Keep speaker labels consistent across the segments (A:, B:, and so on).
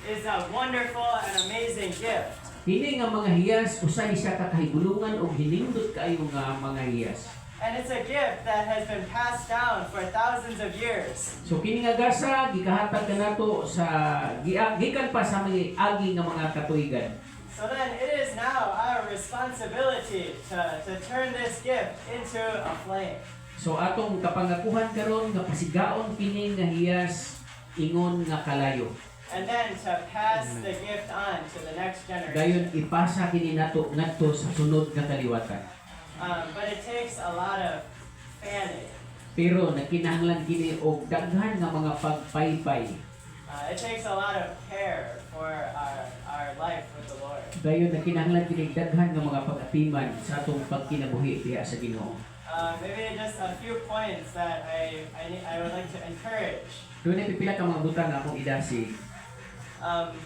A: Is a wonderful and amazing gift.
B: Kini nga mga hiyas usahay siya ka kahigulungan og hinindot kaayo nga mga hiyas.
A: And it's a gift that has been passed down for thousands of years.
B: So kini nga gasa gikahatag kanato sa gikan pa sa mga agi nga mga katuigan.
A: So then it is now our responsibility to turn this gift into a flame.
B: So atong kapangakuhan karon nga pasigaon kini nga hiyas ingon nga kalayo.
A: And then to pass the gift on to the next
B: Dayon
A: generation.
B: Ipasa kini nato ngadto sa sunod nga kaliwatan.
A: But it takes a lot of fanning.
B: Pero nagkinahanglan kini og daghan nga mga pagpaypay.
A: It takes a lot of care for our life with the Lord.
B: Dayon nagkinahanglan kini daghan nga mga pag-atiman sa atong pagkinabuhi diha sa Ginoo.
A: Maybe just a few points that I would like to encourage.
B: Dunay pipila ka mga butang nga akong idasig.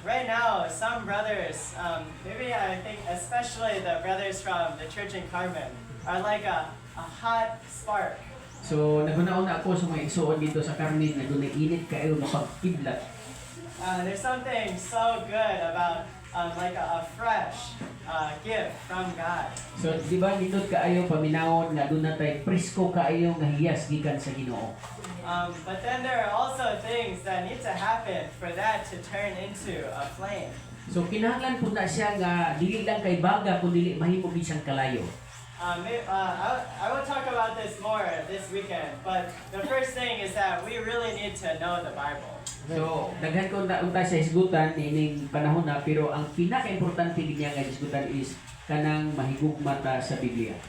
A: Right now, some brothers, maybe I think especially the brothers from the church in Carmen, are like a hot spark.
B: So naghuna-huna ako sa mga igsuon didto sa Carmen nga dunay init kaayo nga pagkidlat.
A: There's something so good about like a fresh gift from God.
B: So di ba nindot kaayo paminawon nga duna tay presko kaayo nga hiyas gikan sa Ginoo?
A: But then there are also things that need to happen for that to turn into a flame.
B: So kinahanglan pud na siya nga dili lang kay baga kun dili mahimo gid siyang kalayo.
A: I will talk about this more this weekend, but the first thing is that we really need to know the Bible.
B: So daghan ko na unta sa hisgutan ining panahon na, pero ang pinaka-importante gid niya nga hisgutan is kanang mahigugma ta sa Biblia.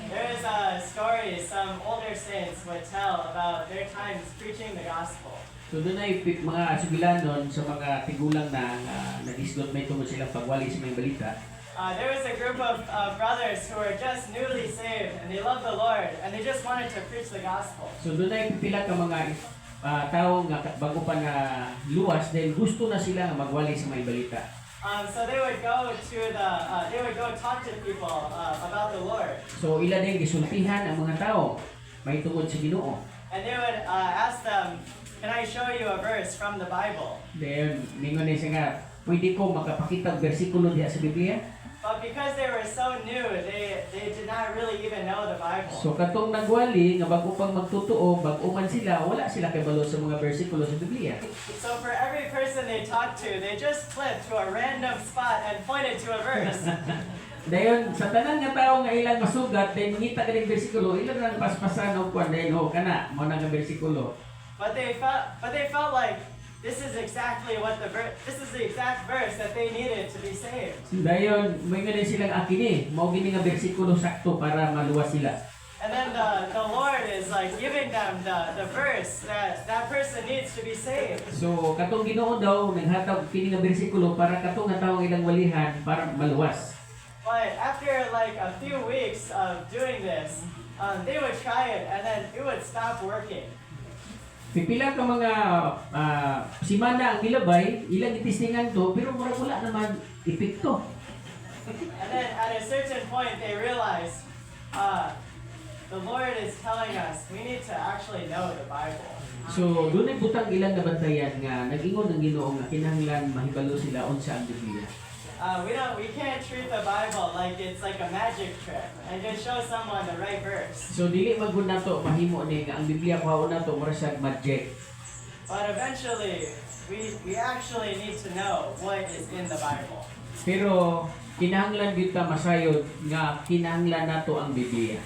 A: There is a story some older saints would tell about their times preaching the gospel.
B: So dunay mga sugilanon sa mga tigulang na nga naghisgot may tungod silang pagwali sa maayong balita.
A: There was a group of brothers who were just newly saved and they loved the Lord and they just wanted to preach the gospel.
B: So dunay pipila ka mga tao nga bago pa na luwas, then gusto na sila nga magwali sa maayong balita.
A: So they would go talk to people about the Lord.
B: So ila din gisultihan ang mga tao may tungod sa Ginoo.
A: And they would ask them, "Can I show you a verse from the Bible?"
B: Then ningon ni siya nga, "Pwede ko makapakita og bersikulo diha sa Biblia?"
A: But because they were so new, they did not really even know the Bible.
B: So katong nagwali nga bago pang magtotoo, bag-o man sila, wala sila kabalo sa mga bersikulo sa Biblia.
A: So for every person they talked to, they just flipped to a random spot and pointed to a verse.
B: Dayon sa tanan nga tawo nga ilang masugat, then ngita kaning bersikulo, ilang nang paspasan og kwan, dayon ho kana mao na nga bersikulo.
A: But they felt like this is the exact verse that they needed to be saved.
B: Dayon may nga silang akin eh, mao gini nga bersikulo sakto para maluwas sila.
A: And then the Lord is like giving them the verse that that person needs to be saved.
B: So katong Ginoo daw naghatag kini nga bersikulo para katong nga tawo ilang walihan para maluwas.
A: But after like a few weeks of doing this, they would try it and then it would stop working.
B: Pipila ka mga simana ang gilabay, ilang itistingan to, pero murag wala naman epekto.
A: And then at a certain point, they realized the Lord is telling us we need to actually know the Bible.
B: So dunay butang ilang nabantayan nga nag-ingon ang Ginoo nga kinahanglan mahibalo sila unsa ang Biblia.
A: We can't treat the Bible like it's like a magic trick and just show someone the right verse.
B: So dili man gud nato mahimo ni nga ang Biblia kuhaon nato mura siya magic.
A: But eventually, we actually need to know what is in the Bible.
B: Pero kinahanglan gyud ta masayod nga kinahanglan nato ang Biblia.